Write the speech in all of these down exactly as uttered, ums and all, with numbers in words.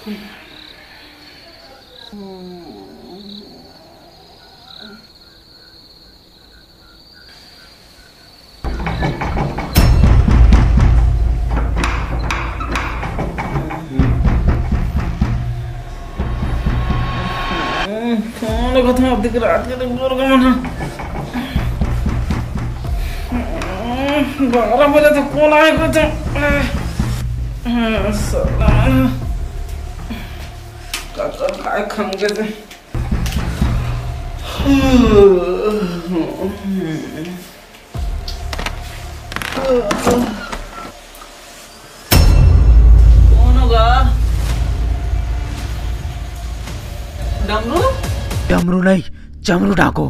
कौन देखत हे अतिक रात के, डर गे मन ह। बारह बजे तक कौन आए को तो। साला। का, का, काय खंगे थे। कौन होगा? डमरू? डमरू नहीं, चमरू डाको।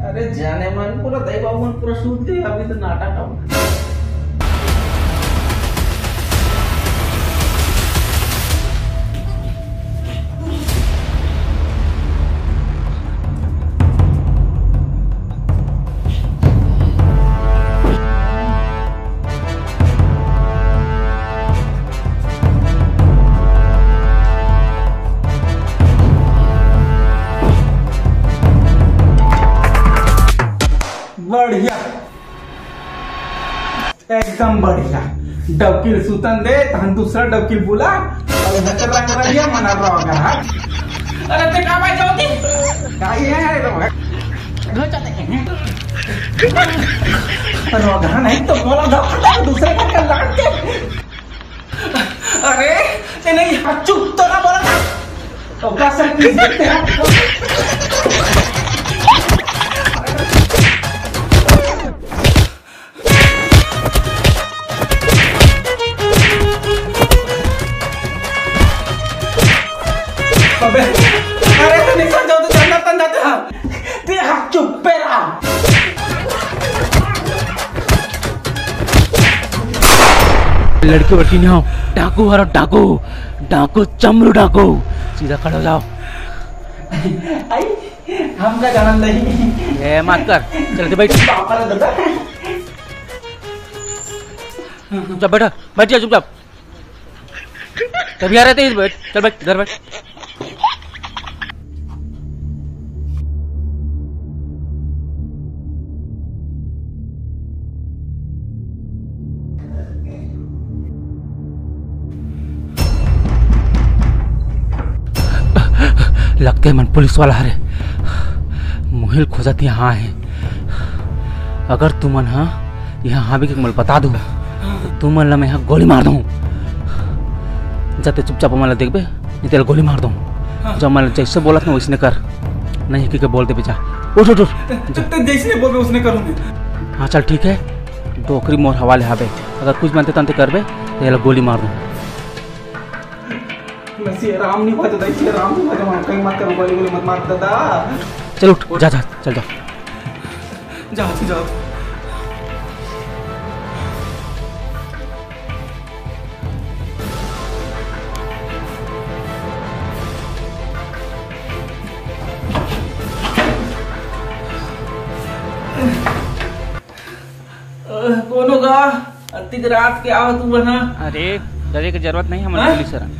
अरे जाने मन पूरा दई बाबू मन पूरा सूत गए, अभी तो नाटक अब। बढ़िया, एकदम बढ़िया। डौकी ल सुतन दे, तहन दूसरा डौकी ल बुला, अउ इहाँ के रंग रहिया मना रहोगा, हाँ? अरे, ते का भाई जाओ दे? का ये है, रे भाई? घर जाते हैं। रोगहा नहीं तो बोला था, दूसरे घर का लाग के। अरे, ते नहीं, चुप तो ना बोला था। तो का सर किस देखते हैं? अबे, अरे, ते नहीं समझा, तो धंधा, धंधा, धंधा। ते हा चुप्पे रहा। लड़की वड़की नहीं हो, डाकू हरो डाकू, डाकू चमरू डाकू, सीधा खड़े हो जाओ। आई, हमका जानन नहीं। ए, मत कर, चल के बैठ। बापा रे दादा। चुपचाप बैठा, बैठ जा चुपचाप। तभी आ रहे थे, बैठ, चल बैठ, इधर बैठ। लगथे मन पुलिस वाला हरे, मुहिल खोजत यहाँ हे। अगर तुमन हा यहाँ हावे के मोला बता दो, तुमन ला मैं हा गोली मार दूँ। जाते चुपचाप मन ला देखबे, नहीं तेला गोली मार दूँ। हाँ। जब मैं जैसे बोलत ना वैसने कर, नहीं कि के बोल देबे जा। उठ, उठ, उठ। त, त, त जैसने बोलबे वैसने करूँ मैं। हाँ चल ठीक है, डोकरी मोर हवाले हावे, अगर कुछ बनते तंते करबे, तो एला गोली मार दूँ। मैं सिया राम नहीं भजता, सिया राम नहीं भजता, कहीं मत करो, गोली, गोली मत मार दादा। चल उठ, जा, जा, चल जा। जा, जा। अ, कोनो का अतिक रात के आवत हू बना। अरे, डरे के जरूरत नहीं, हमन हाँ? पुलिस हरन।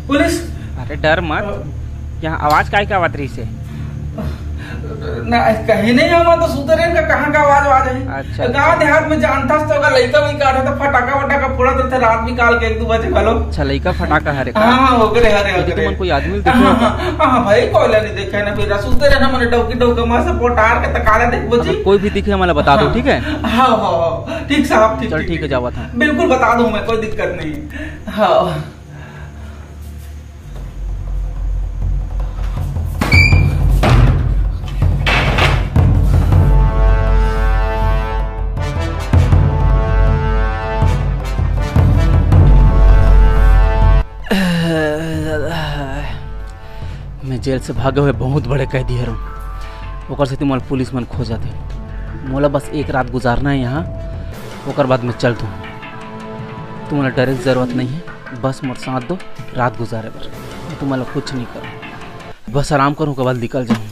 पुलिस? अरे, डर मत। अ, यहाँ आवाज काय के आवत रहिस हे? ना, कहीं नहीं, हम तो सुते रहेन का, कहाँ का आवाज, आवाज है? अच्छा, गाँव देहात में जानथस तो अगर लइका वइका आथे तो फटाका वटाका फोड़त रथे रात निकाल के एक दू बजे घलो। अच्छा, लइका फटाका हरे का? हाँ, हाँ, ओकरे हरे, यदि ओकरे। तुमन कोई आदमी ल देखे हाँ, हो का? हाँ, हाँ, भाई, कोई ला नहीं देखे ना, फिर सुते रहना, मने डौकी डौका मार से पोटार के तकाला देखबो जी। अगर कोई भी दिखे, हमला बता दो, हाँ। ठीक है? हाँ, हाँ, हाँ, ठीक साहब, ठीक, चल, ठीक, ठीक है, ठीक। जावत हूँ। बिल्कुल बता दूँ मैं, कोई दिक्कत नहीं। हाँ। मैं जेल से भागे हुए बहुत बड़े कैदी हरौं, ओकर सेती मोला पुलिस मन खोजत हे। मोला बस एक रात गुजारना है यहाँ, ओकर बाद मैं चल दूँ। तुम्हारा डरे के जरूरत नहीं है, बस मोर साथ दो रात गुजारे बर, मैं तुम्हारा कुछ नहीं करूँ, बस आराम करूँ, ओकर बाद निकल जाऊँ।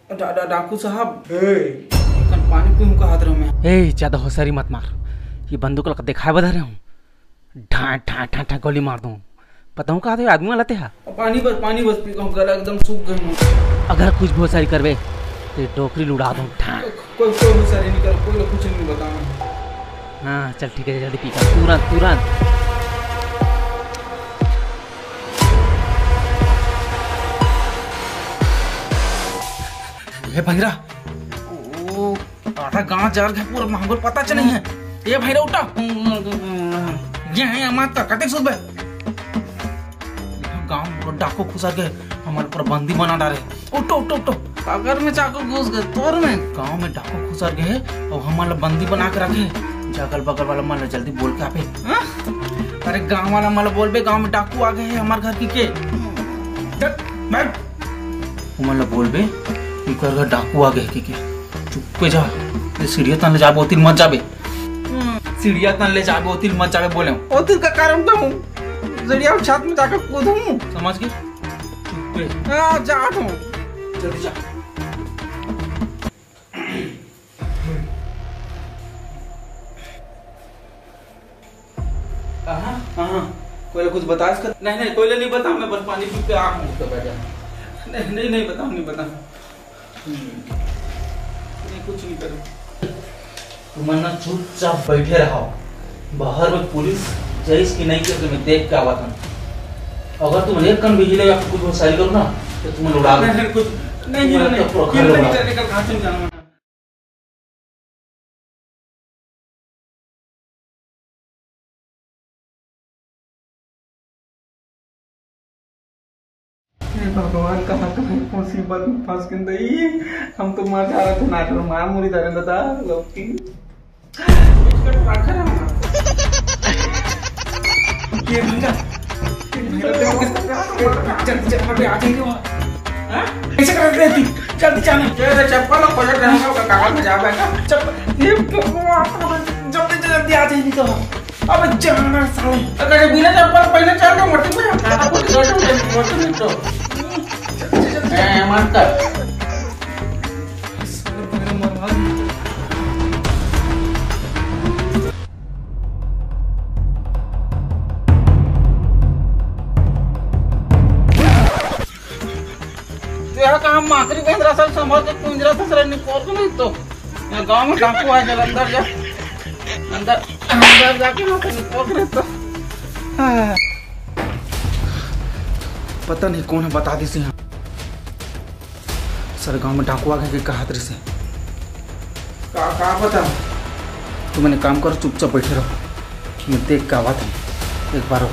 डा-, डा-, डाकू साहब, ए। कन पानी पीऊँ कहत रहूँ मैं। ए, ज्यादा होशियारी मत मार, ये बंदूक ला दिखाए बर धरे हूँ। ढां, ढां, ढां, ढां गोली मार दूं। पता हूँ कहा थे आदमी वाला ते हा। पानी बस, पानी बस पी कहूँ, गला एकदम सूख गए हूँ। अगर कुछ भी होशियारी करबे, ते डोकरी ल उड़ा दूं। ढां। कोई, कोई होशियारी नहीं करो, कोई कुछ नहीं बताऊँ। हाँ, चल ठीक है, जल्दी पी कर, तुरंत, तुरंत। ए भैरा, ओ, आधा गांव जर गए, पूरा माहौल पता चले है। ए भैरा, उठा। ये है हमार का, कते सुत बे? गांव में पूरा डाकू खुसर गए, हमारे पूरा बंदी बना डारे। उठो, उठो, उठो। अगर में चाकू घुस गए तोर में। गांव में डाकू खुसर गए और हमारे बंदी बना के रखे। जगल बगल वाला मन ला जल्दी बोल के आबे। हाँ? अरे गांव वाला मन ला बोलबे, गांव में डाकू आ गए हैं हमारे घर की के। चल, बैठ। ओमन ला बोलबे कि कर घर डाकू आ गए के, के। चुप्पे जा। ये सीढ़िया तन ले जाबे, ओतिर मत जाबे। हम्म, सीढ़िया तन ले जाबे, ओतिर मत जाबे बोले। ओतिर का कारण तो हूँ। सीढ़िया छत में जाकर कूदूँ। समझ गए? चुप्पे। हाँ, जा तू। जल्दी जा। कहाँ? कहाँ? कोई कुछ बतास कर? नहीं, नहीं, कोई नहीं बता, मैं बस पानी पी के आ हूँ, तो बैठ जा। नहीं, नहीं, नहीं बता, नहीं बता। हम्म। नहीं, कुछ नहीं करूँ। तुमन ना चुपचाप बैठे रहो। बाहर में पुलिस जइस कि नहीं, करके मैं देख के आवत हूँ। अगर तुम एक कन भी हिले या कुछ होशियारी करो ना, तो तुम्हें उड़ा दो। नहीं, नहीं, कुछ नहीं, तुम्हें नहीं, तो पूरा घर नहीं, उड़ा नहीं, दो। नहीं, कल कहाँ से जाऊँ? हे भगवान, कहाँ कहाँ मुसीबत में फंस गए दई। हम तो मर जा रहे थे, नाटक मार मुरी जा रहे दादा, लौकी। ये भैया, ये भैया, जल्दी, जल्दी, जल्दी आ जाइए वहाँ। हाँ? ऐसे कर रहे थी, जल्दी जाना। ये रे चप्पल और पलट रहे हो, कहाँ में जा बैठा? चप्पल, ये भगवान, जल्दी से जल्दी आ जाइए तो। अबे जाना साले। अगर ये बिना चप्पल पहने चल तो मट्टी में खाता कुछ गलत हो जाए, मट्टी में तो। जल्दी से जल्दी। ए, मत कर। तेरा काम माकरी बेंदरा सब संभाल के कुंजरा ससुरा निकोर को नहीं तो। यहाँ गांव में डाकू आ, चल अंदर जा। अंदर, अंदर जाके ना तो निकोर को नहीं तो। हाँ। पता नहीं कौन है, बता दी सी। सर, गांव में डाकू आ गए कि कहात रहिसे। का, का पता? तुमन एक काम करो, चुपचाप बैठे रहो, मैं देख के आवत हूँ एक बार।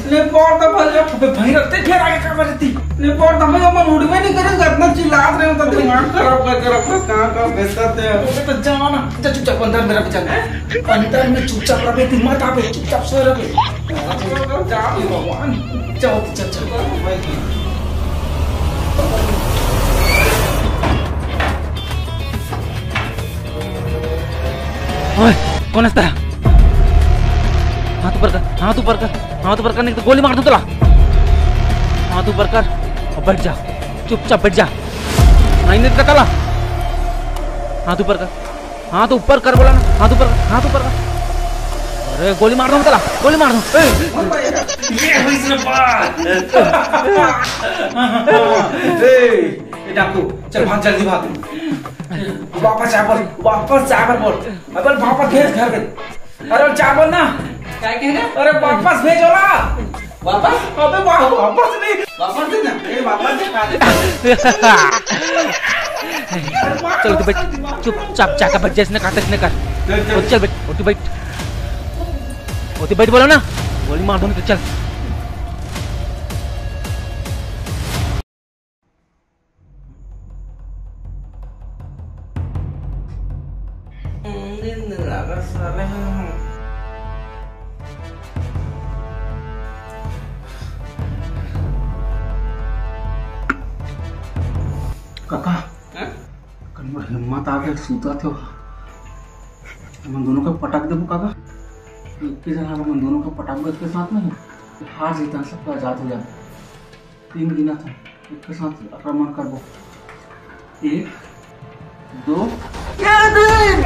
ले, पौर तो भर ले, अबे भाई, रखते फिर आगे का बजती। एक बार तो हम मन उड़बे नहीं करे, इतना चिल्लात रहे हो, तो दिमाग खराब कर, कर, कर, कहाँ, कहाँ बेचता थे। अबे तो जाओ ना, जा चुपचाप अंदर में रह जा। अंदर में चुपचाप रह, दिमाग आप चुपचाप सोए रह। जाओ भगवान, जाओ, चल, चल। ओए, कौन है तेरा? हाथ ऊपर कर, हाथ ऊपर कर, हाथ ऊपर कर, नहीं तो गोली मार दूं तोला। हाथ ऊपर कर और बैठ जा, चुपचाप बैठ जा। नहीं, नहीं तो तोला। हाथ ऊपर कर, हाथ ऊपर कर बोला ना, हाथ ऊपर कर, हाथ ऊपर कर। अरे गोली मार दूं तोला, गोली मार दूं। ए! ये हुई इसने बात। ए, ए, डाकू, चल भाग, जल्दी भाग। वापस जा बोल, वापस जा कर बोल। अबे वापस भेज घर में। अरे जा बोल ना। क्या कह रहे? अरे वापस भेज बोला। वापस? अबे वा-, वापस नहीं। वापस दे ना। ए, वापस दे, खा दे। चल, तू बैठ। चुपचाप जाकर बैठ, जैसने कहा तैसने कर। चल, चल। चल बैठ, ओ तू बैठ। ओ तू बैठ बोला ना। गोली मार दूंगी तो चल। नींद लगा साले। काका, हैं? कन मोर हिम्मत आ गए, सूता थे। हमन दोनों का पटक देबो काका। एक के जन हमन दोनों का पटक दे के साथ में हार जीता, सबका आजाद हो जाए। तीन गिना था, एक के साथ आक्रमण करबो। एक, दो, या तीन।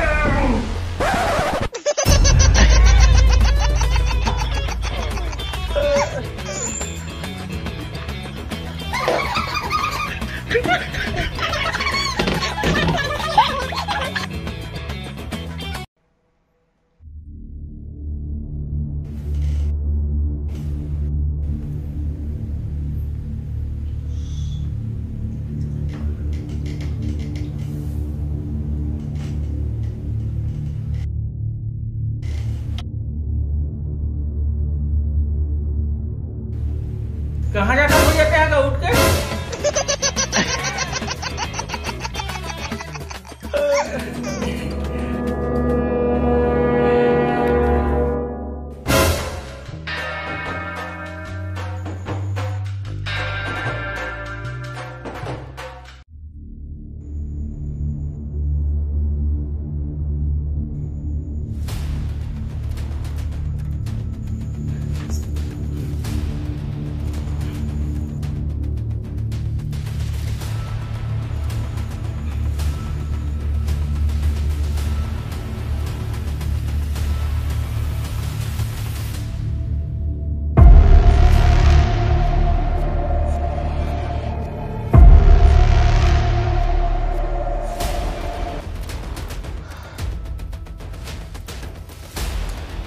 कहाँ जाता भैया, क्या का उठ के?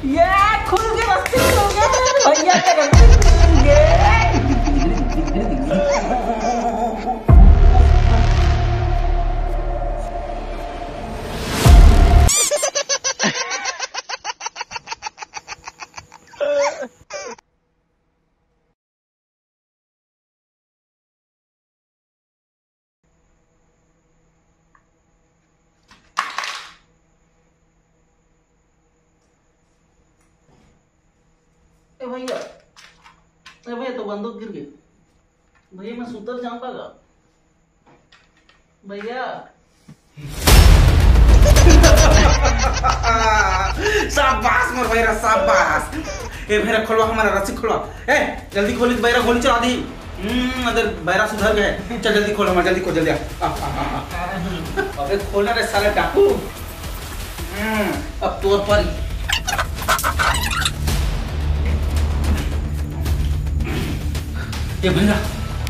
ये खुल के रस्सी खुल गए, भैया के रस्सी खुल गए। ए भैया, ए भैया, तो बंदूक गिर गई। भैया, मैं सुतल जाऊंगा का? भैया। शाबाश मोर भैरा, शाबाश। ए भैरा, खोलवा हमारा रस्सी खोलवा। ए, जल्दी खोली, भैरा गोली चला दी। हम्म, अगर भैरा सुधर गए। चल जल्दी खोल, हमारा जल्दी खोल, जल्दी आ। आ, आ, आ, आ। अबे खोल ना रे साले डाकू। हम्म, अब तोर पर। ए भैया,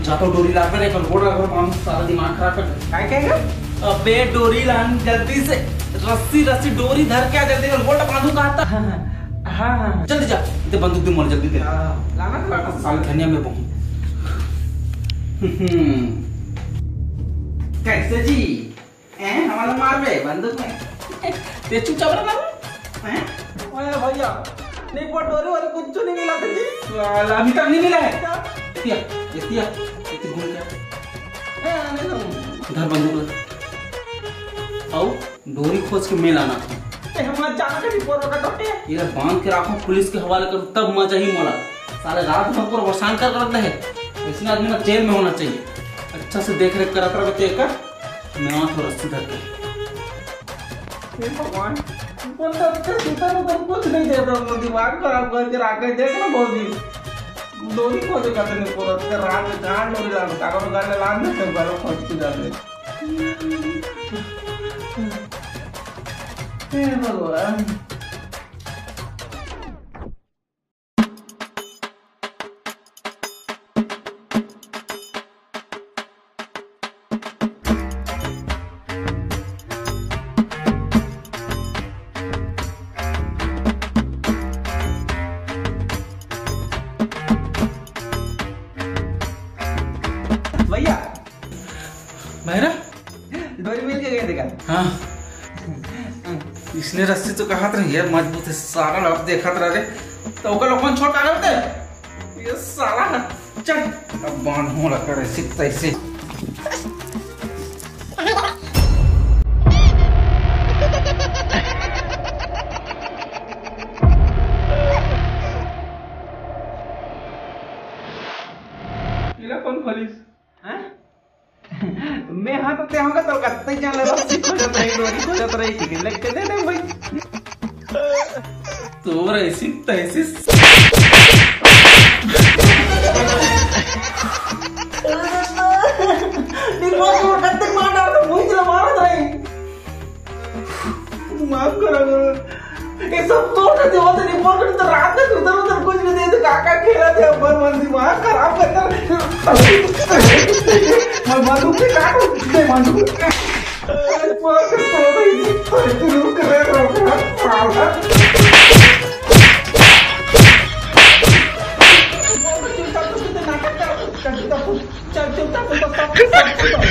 जा तो डोरी ला कर एक लोटा रख, काम सारा दिमाग खराब कर दे। काय कहेगा? अबे डोरी लान जल्दी से, रस्सी, रस्सी डोरी धर के आ जल्दी, लोटा बांधू कहा था। हाँ, हाँ, हाँ, हाँ। जल्दी जा, दे बंदूक दे मोर, जल्दी दे। हाँ, लाना तो लाना। साले धनिया में बहु। हम्म। कैसे जी? हैं, हमारा मार बे बंदूक में। ते चुपचाप रह बाबू। हैं? ओए भैया, नहीं, वो डोरी वोरी कुछ नहीं मिला था जी। साला, अभी तक नहीं मिला है? क्या? दिया, ये दिया, ये धर बंदूक ला। अउ डोरी खोज के मैं लाना था। ते हम मत जाना कभी पोरो का टोटे। ये बांध के रखो पुलिस के हवाले करो, तब मजा ही मोला। साले रात भर पूरा परेशान कर रखता है। ऐसे आदमी ना जेल में होना चाहिए। अच्छा से देख रेख करत रहे तेकर। मैं वहाँ थोड़ा सुधर के। हे भगवान, बोलता अच्छा सुधर उधर कुछ नहीं दे रहा, दिमाग खराब करके रखा है। देख ना भौजी, डोरी खोजे का तने पूरा रात में कहाँ डोरी लान, कागज गाले लान दे, तो घरों खोज के डाले। हे भगवान। भैया, भैरा? डोरी मिल के गए देखा। हाँ। इसने रस्सी तो कहा था यार, मजबूत है सारा, अब देखा था रे। तो ओकर लोगन छोड़ का करते? ये साला ना, चल। अब बांध हो लगा रे, सिख तैसे। इला कौन खोलिस? हाँ? मैं हाँ तो ते होगा तो कत्ते जान ले, रस्सी खोजत रही, डोरी खोजत रही, ठीक है, लेके दे दे भाई। तोर ऐसी तैसी। निर्मल को कत्ते मार डाल, तो मुझे मार रही। माफ करो, ये सब तो ना देवा तो नहीं बोल, तो रात में उधर उधर कुछ भी दे दे, काका खेला थे, अपन मन दिमाग खराब करता। मैं मालूम नहीं काटू, नहीं मालूम। अरे, माफ करो, तो नहीं, तो नहीं करे, साला। चल, चल, चल, चल, चल, चल, चल।